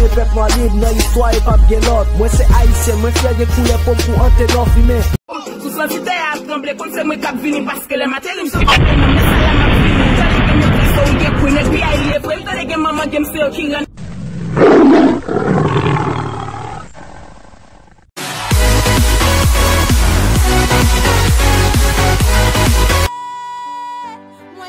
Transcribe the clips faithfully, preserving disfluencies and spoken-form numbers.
Pèp nwa lib nan istwa e p ap gen lòt. Mwen se ayisyen, mwen fyè gen koulè po m pou antenò fimen. Sou santi tè a ap tranble, konn se mwen k ap vini, paske lè m ateri, m sot kote nan men sa la m ap vini. Tande ke m yo di so w gen kwi, nèg pi a li ye vre, m tande gen manman gen m se yo ki rann.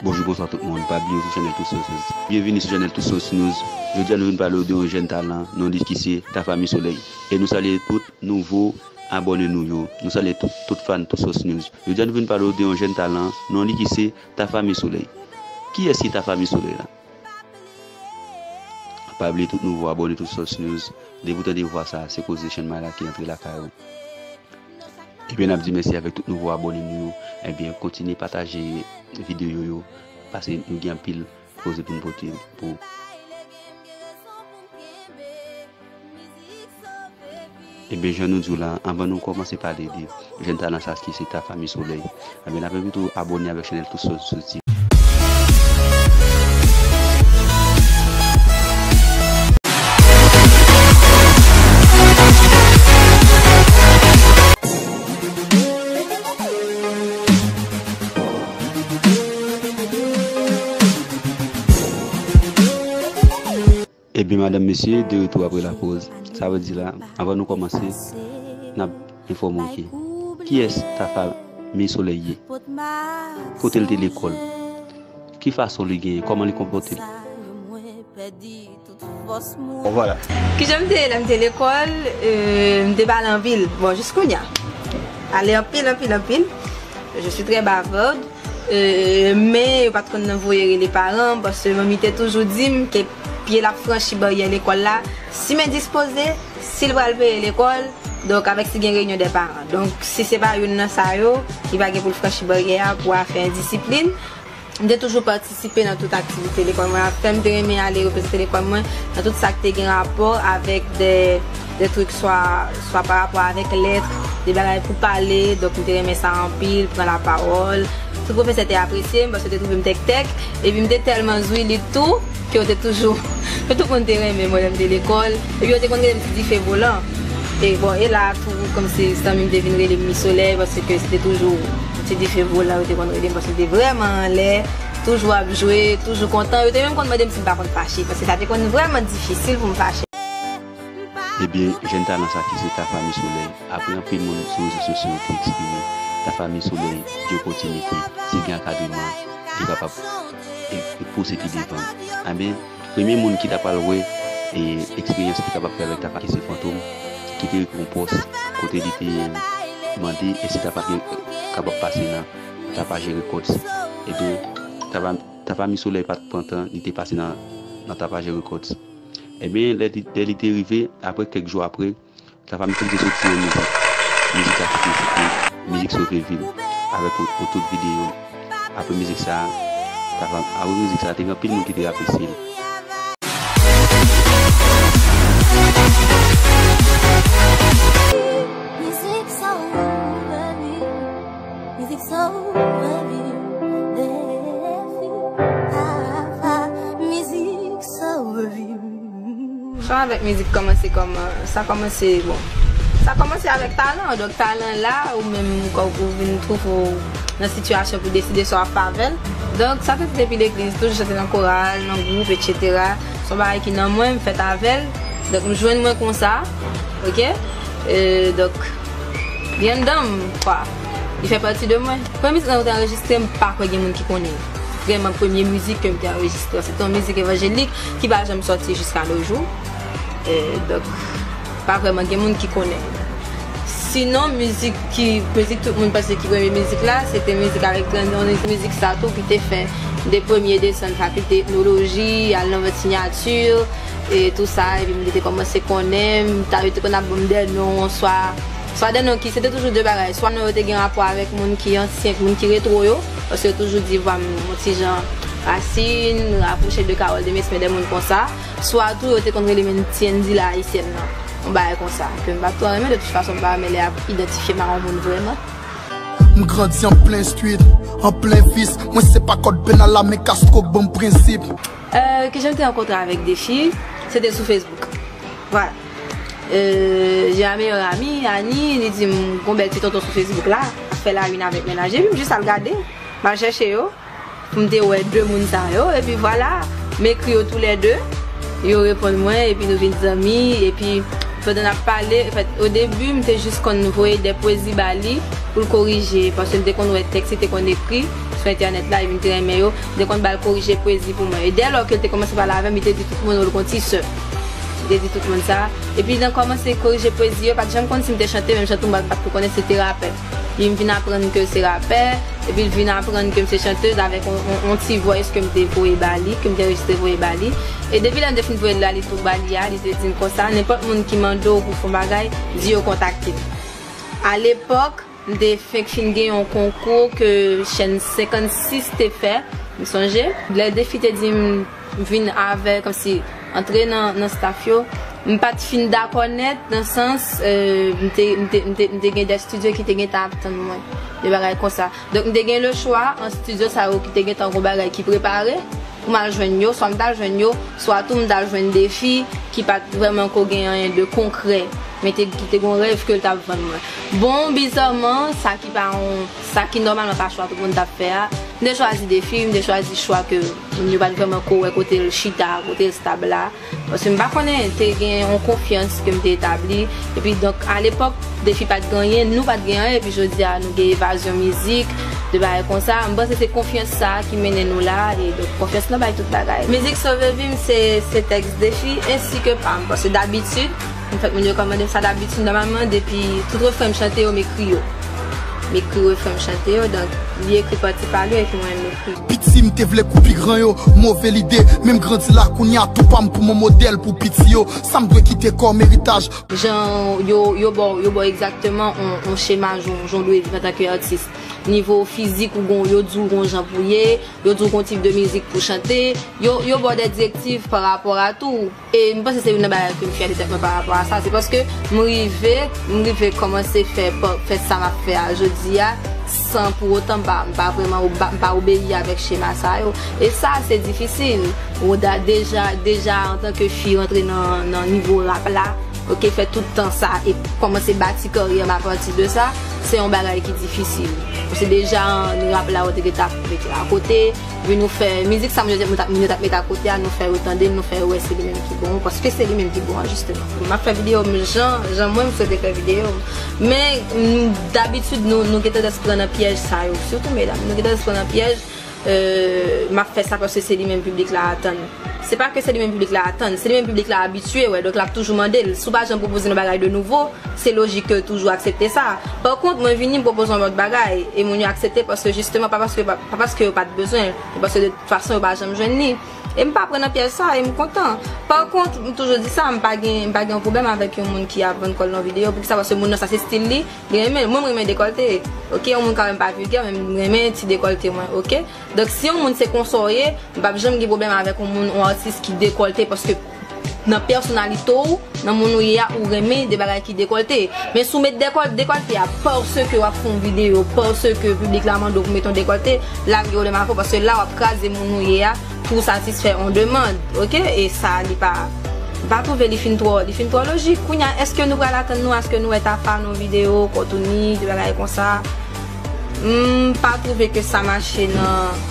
Bonjou, bonswa tout moun. Pa bliye sou chanèl Tout Sauce News. Byenvini sou chanèl Tout Sauce News. Jodi a nou vin pale w de yon jèn talan, non li ki se Tafa Mi Solèy. E nou salye tout nouvo abòne nou yo. Nou salye tout, tout fan Tout Sauce News. Jodi a nou vin pale w de yon jèn talan, non li ki se Tafa Mi Solèy. Kiyès ki Tafa Mi Solèy la? Pa bliye tout nouvo abòne Tout Sauce News. Depi w tande vwa sa, se koze Shanmay la ki antre lakay ou. Ebyen, n ap di mèsi avèk tout nouvo abòne nou yo. Ebyen, kontinye pataje videyo yo, paske nou gen anpil koze pou n pote pou ou. Ebyen, jan nou di w la, anvan nou kòmanse pale de jèn talan sa ki se Tafa Mi Solèy, ebyen, n ap envite w abòne avèk chanèl Tout Sauce News. Ebyen, madanm, mesye, de retou apre lapoz. Sa vle di la, anvan nou kòmanse, n ap enfòme w ke kiyès Tafa Mi Solèy ye? Kote l te lekòl? Ki fason li genyen? Kòman li konpòte l? Bon, vwala. Kijan m te ye lè m te lekòl? Euh, m te pale anpil. Bon, jis kounye a. Pale anpil, anpil, anpil. Je suis très bavarde. Euh, men yo pa t konn nan voye rele paran m, paske manmi te toujou di m ke pye l ap franchi baryè lekòl la, si m endispoze, si l pral peye lekòl, donk avèk si gen reyinyon dè paran. Donk, si se pa youn nan sa yo, li pa gen pou l franchi baryè a pou afè endisiplin. M te toujou patisipe nan tout aktivite lekòl mwen ap fè. M te renmen ale reprezante lekòl mwen nan tout sa k te gen rapò avèk de, de trik, swa, swa pa rapò avèk lèt, de bagay pou pale. Donk, m te renmen sa anpil, pran lapawòl. Tout pwofesè te apresye m paske yo te twouve m tèktèk. Epi m te tèlman zwili tou ke yo te toujou, ke tout moun te renmen mwen lè m te lekòl. Epi yo te konn rele m Ti Dife Volan. E bon, e la tou, kòmsi zanmi m te vin rele m Mi Solèy, paske se te toujou Ti Dife Volan yo te konn rele m, paske m te vrèman anlè, toujou ap jwe, toujou kontan. Yo te menm konn mande m si m pa konn fache, paske sa te konn vrèman difisil pou m fache. Ebyen, jèn talan sa ki se Tafa Mi Solèy, apre anpil moun sou rezo sosyo yo te eksprime, Tafa Mi Solèy gen opòtinite, si gen ankadreman, li kapab e, e pouse pi devan. Ebyen, premye moun ki ta pral wè, e, eksperyans li kapab fè avèk Tafa ki se Fantom, ki te rive yon pòs kote li te mande èske Tafa te kapab pase nan Tapajè Records. Ebyen, Tafa, Tafa Mi Solèy pa t pran tan, li te pase nan, nan Tapajè Records. Ebyen, lè li, lè li te rive, apre kèk jou apre, Tafa Mi Solèy te soti yon mizik. Mizik sa ki te site Mizik Sove Vi M avèk yon, yon tout videyo. Apre mizik sa, Tafa, apre mizik sa, te gen anpil moun ki te apresye l. Mizik Sove Vi M, mizik Sove Vi M, Tafa, mizik Sove Vi M. Chan avèk mizik kòmanse kòman, sa kòmanse, bon, sa kòmanse avèk talan. Donk, talan la, ou menm, ou, ou vin twouve w nan sitiyasyon pou deside sa w ap fè avè l. Donk, sa te fèt depi legliz, toujou chante nan koral, nan gwoup, etsetera. Se yon bagay ki nan mwen, m fèt avè l. Donk, m jwenn mwen konsa, oke? E, donk, li anndan m, kwa. Li fè pati de mwen. Premye mizik lan yo te anrejistre, m pa kwè gen moun ki konnen. Vrèman, premye mizik ke m te anrejistre, se te yon mizik evanjelik ki pa janm sòti jiska no jou. E, donk, pa vrèman gen moun ki konnen. Sinon, mizik ki, mizik tout moun panse ki premye mizik la, se te mizik avèk Trendon. Mizik sa tou ki te fè m te premye desann fakilte etnoloji, al nan vant sinyati, e tou sa, epi m te kòmanse konnen, m ta, yo te konn ap ban m de non, swa, swa de non ki, se te toujou de bagay, swa non yo te gen rapò avèk moun ki ansyen, moun ki retwo yo, paske yo toujou di vwa m yon ti jan rasin, rapwoche de Carole Demesmin, de moun konsa, swa tou yo te konn rele m Ti Andy la Ayisyèn nan, yon bagay konsa, ke m pa t twò renmen, de tout fason, m pa renmen lè y ap idantifye m a yon moun vrèman. M grandi an plen street, an plen vis. Mwen se pa kòd penal la, men Castro k ban m prensip. Euh, kijan m te rankontre avèk Defi? Se te sou Facebook. Vwala. Euh, j'ai un meilleur ami, Annie, li di m gon bèl ti tonton sou Facebook la, ap fè la une avèk mennaj li, epi m jis al gade, m al chèche yo, pou m te wè de moun sa yo, epi vwala, m ekri yo toulède, yo reponn mwen, epi nou vin zanmi, epi pandan n ap pale, anfèt, o debi, m te jis konn voye de pwezi ba li, pou l korije, paske m te konn wè tèks li te konn ekri sou entènèt la, epi m te renmen yo, m te konn ba l korije pwezi pou mwen. E dèlò ke l te kòmanse pale avè m, li te di tout moun, ou l gon ti sè. Li te di tout moun sa. Epi nan kòmanse korije pwezi yo, pa t janm konn si m te chante, menm jan tou m pa t, pa t tou konnen si l te rapè. Epi m vin aprann ke l se rapè, epi l vin aprann ke m se chantez avèk on, on, on ti voice ke m te voye ba li, ke m te anrejistre voye ba li. E depi lè m te fin voye la, li tou ba li a, li te di m konsa, nenpòt moun ki mande w pou fè yon bagay, di yo kontakte m. Alepòk, m te fenk fin gen yon konkou ke chèn senkannsis te fè, m sonje. Lè Defi te di m vin avè, kòmsi antre nan, nan staff yo, m pa t fin dakò nèt, nan sans, euh, m te, m te, m te, m te gen de estidyo ki te gentan ap tann mwen, de bagay konsa. Donk, m te gen le chwa, an estidyo sa yo ki te gentan gon bagay ki prepare, pou m al jwenn yo, swa m t al jwenn yo, swa tou m t al jwenn Defi, ki pa t vrèman ko gen anyen de konkrè, men te, ki te gon rèv ke l t ap vann mwen. Bon, bizarman, sa ki pa yon, sa ki nòmalman pa chwa tout moun t ap fè a, m te chwazi Defi, m te chwazi chwa ke moun yo pa t vrèman ko wè kote l chita, kote l stab la. Paske m pa konnen, te gen yon konfyans ke m te etabli. Epi donk, alepòk, Defi pa t gen anyen, nou pa t gen anyen, epi jodi a, nou gen Evazyon Mizik, de bagay konsa. M panse se konfyans sa a ki mennen nou la, e donk, konfyans lan bay tout bagay. Mizik Sove Vi m, se, se tèks Defi, ensi ke pa m. Paske dabitid, anfèt, moun yo ka mande m sa dabitid, nòmalman, depi tout refren m chante yo, m ekri yo. M ekri refren m chante yo, donk, li ekri pati pa li, epi mwen, m ekri. Piti m te vle kou pi gran yo, move lide, men m grandi la kounye a tou pa m pou m yon modèl pou piti yo. Sa m dwe kite kòm eritaj. Jan yo, yo ba w, yo ba w egzakteman on, on chema jan, jan w dwe viv antanke atis. Nivo fizik ou gon, yo di w gon jan pou w ye, yo di w gon tip de mizik pou w chante, yo, yo ba w de direktiv pa rapò a tou. E m panse se youn nan bagay ke m fyè de tèt mwen pa rapò a sa, se paske m rive, m rive kòmanse fè, pa, fè sa m ap fè a jodi a, san pou otan m pa, m pa vrèman oba-, m pa obeyi avèk chema sa yo. E sa, se difisil. Ou da-, deja, deja, antanke fi rantre nan, nan nivo rap la, oke, fè tout tan sa e kòmanse bati karyè m apati de sa, se yon bagay ki difisil. Paske deja, rap la, ou te gentan ap mete akote, epi nou fè mizik sa moun yo t ap, moun yo t ap met akote a, nou fè yo tande l, nou fè yo wè se li menm ki bon, paske se li menm ki bon an, jisteman. M ap fè videyo m jan, jan mwen m swete fè videyo m. Men, m, dabitid, nou, nou gen tandans pran nan pyèj sa yo, sitou medam, nou gen tandans pran nan pyèj, euh, m ap fè sa paske se li menm piblik la atann. Se pa ke se li menm piblik la atann, se li menm piblik la abitye wè, donk l ap toujou mande l. Si w pa janm pwopoze yon bagay de nouvo, se lojik ke l toujou aksepte sa. Pa kont, mwen vini, m pwopoze yon lòt bagay, e moun yo aksepte paske jisteman, pa paske, pa, pa paske yo pa t bezwen, men paske de tout fason, yo pa janm jwenn li. E m pa pran nan pyèj sa, e m kontan. Pa kont, m toujou di sa, m pa gen, m pa gen yon pwoblèm avèk yon moun ki ap vann kò l nan videyo. Poukisa? Paske moun nan, sa se estil li, li renmen l. Mwen, m renmen dekòlte. Oke, yon moun ka wè m pa vilgè, men m renmen ti dekòlte mwen, oke? Donk, si yon moun se konsa w ye, m p ap janm gen pwoblèm avèk yon moun, yon atis ki dekòlte, paske nan pèsonalite w, nan moun ou ye a, ou renmen de bagay ki dekòlte. Men si w met dekòl-, dekòlte a paske w ap fè yon videyo, paske piblik la mande w pou mete yon dekòlte, la m gen pwoblèm avè w, paske la w ap kraze moun ou ye a pou w satisfè yon demann, oke? E sa, li pa, m pa twouve li fin twò, li fin twò lojik. Kounye a, èske nou pral atann nou, èske nou wè Tafa nan yon videyo, Kòtouni, de bagay konsa? M pa twouve ke sa mache nan,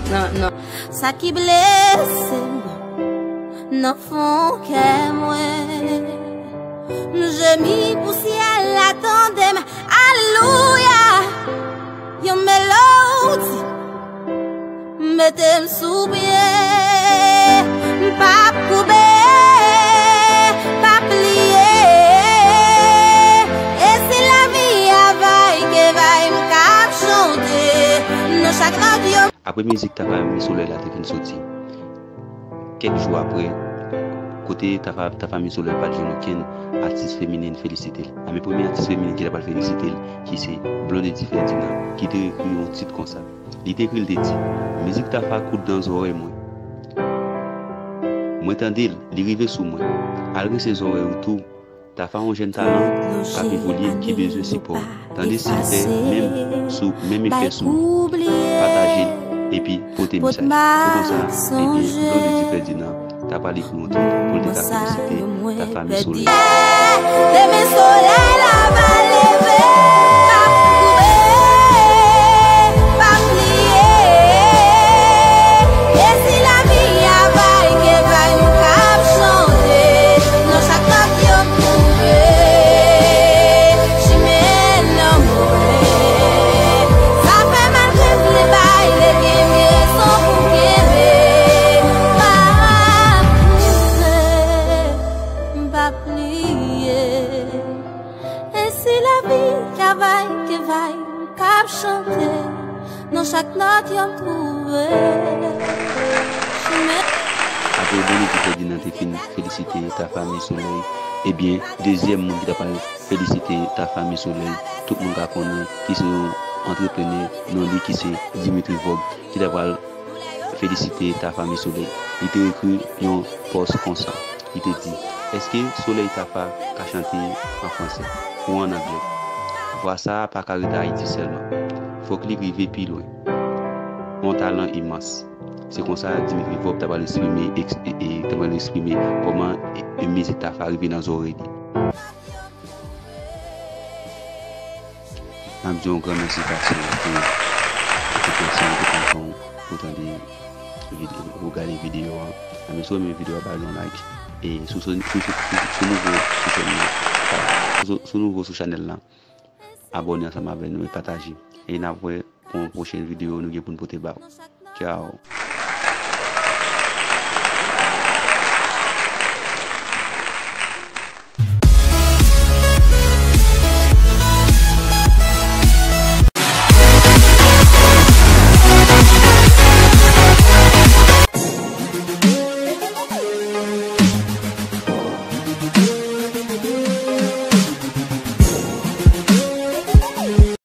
nan, nan. Sa ki blese m nan fon kè mwen. M jemi pou syèl la tande m, alelouya. Yon melodi mete m sou pye. M p ap koube, p ap pliye. E si lavi a vay ke vay, m k ap chante nan chak nòt yo. Apre mizik Tafa Mi Solèy la te fin soti, kèk jou apre, kote Tafa, Tafa Mi Solèy pa t jwenn okenn atis feminen felisite l. A, men premye atis feminen ki t ap al felisite l, ki se Blondedy Ferdinand, ki te ekri yon tit konsa. Li te ekri, l te di, mizik Tafa kout nan zòrèy mwen. Mwen tande l, li rive sou mwen. Al rese zòrèy ou tou. Tafa yon jèn talan k ap evolye ki bezwen sipò. Tande, silvouplè, menm sou, menm efè sou, pataje l, epi pote mesaj. Se konsa, ebyen, Blondedy Ferdinand ta pral ekri yon tèks pou l te ka felisite Tafa Misolèy. Demen solèy la va leve, pa kouri, pa pliye. E si lavi a vay ke vay, nou k ap chante nan chak nòt yo twouve. Chimen lanmou, sa fè mal ke vle bay, le gen rezon pou kenbe. Pa kouri, pa pliye. E si lavi a vay ke vay, nou k ap chante nan chak nòt yo twouve. Chimen. Apre Bonnie Ferdinand te fin felisite Tafa Misolèy, ebyen, dezyèm moun ki ta pral felisite Tafa Misolèy, tout moun ka konnen ki se yon antreprenè, non li ki se Dimitri Vorbe, ki ta pral felisite Tafa Misolèy. Li te ekri yon pòs konsa. Li te di, èske Solèy Tafa ka chante an fransè ou an anglè? Vwa sa a pa ka rete Ayiti sèlman. Fòk li rive pi lwen. Yon talan imans. Se konsa Dimitri Vorbe ta pral eksprime, eks-, e, e, ta pral eksprime kòman, e, e, mizik Tafa rive nan zòrèy li. N ap di yon gran mèsi paske ou te, ou te pran san w, ou te pran tan w pou tande videyo, pou gade videyo a. Anben, si w renmen videyo a, ba l yon like. E si w, si w, si w, si w nouvo sou chèn nan, si w, si w nouvo sou chanèl la, abòne ansanm avè nou e pataje. E n ap wè pou yon pwochèn videyo nou gen pou n pote ba w. Tchao.